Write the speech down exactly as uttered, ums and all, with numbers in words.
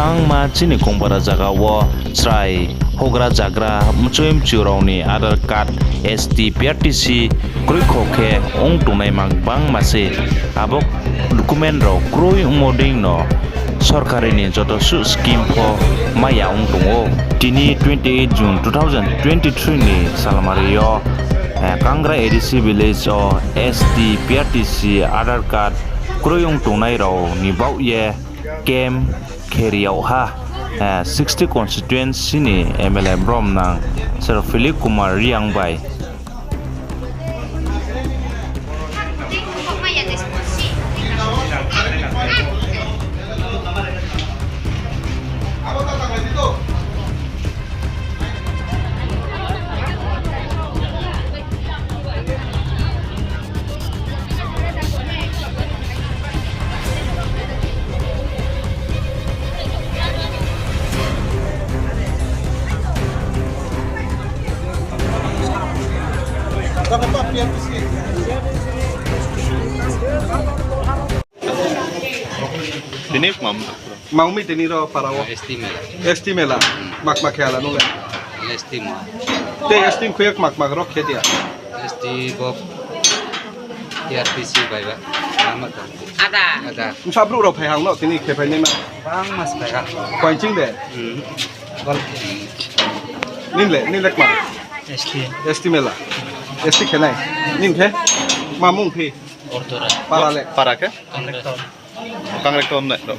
Tangma chini kongbara zaga wo chrai houhgra zagra mchoi mchu rao ni Aadhaar card S T, P R T C kroikho khe ong tongnai mang bangma se. Abo document rao kroi ongmo deino sorkari ni joto suh scheme pho maya ong tong ou. Tini twenty eight June two thousand twenty three ni salmari yo, eh, Kangra A D C village wo S T, P R T C, Aadhaar card kroi ong tongnai rao ni baoh ye camp khe ri yag ha, eh, sixty constituency ni M L A bromnang Sir Philip Kumar Reang bai. Tini mam-, ma ong mi tini ro para wo? S T mela. S T mela. Makma khe hala nung le? S T mela. Te S T khuya makma ro khe dia? S T bo T R P C bai ba. Lama ta. Ada. Ada. Bsa brouh rao phai hang no tini khe phai nai ma? Bangma se phai ha. Koiching de? Hmm. Nini le, nini le kma? S T. S T mela. S T khe nai. Nini khe? Ma mung phi? Ortora. Para le? Para khe? Kangrektor. Kangrektor nai do.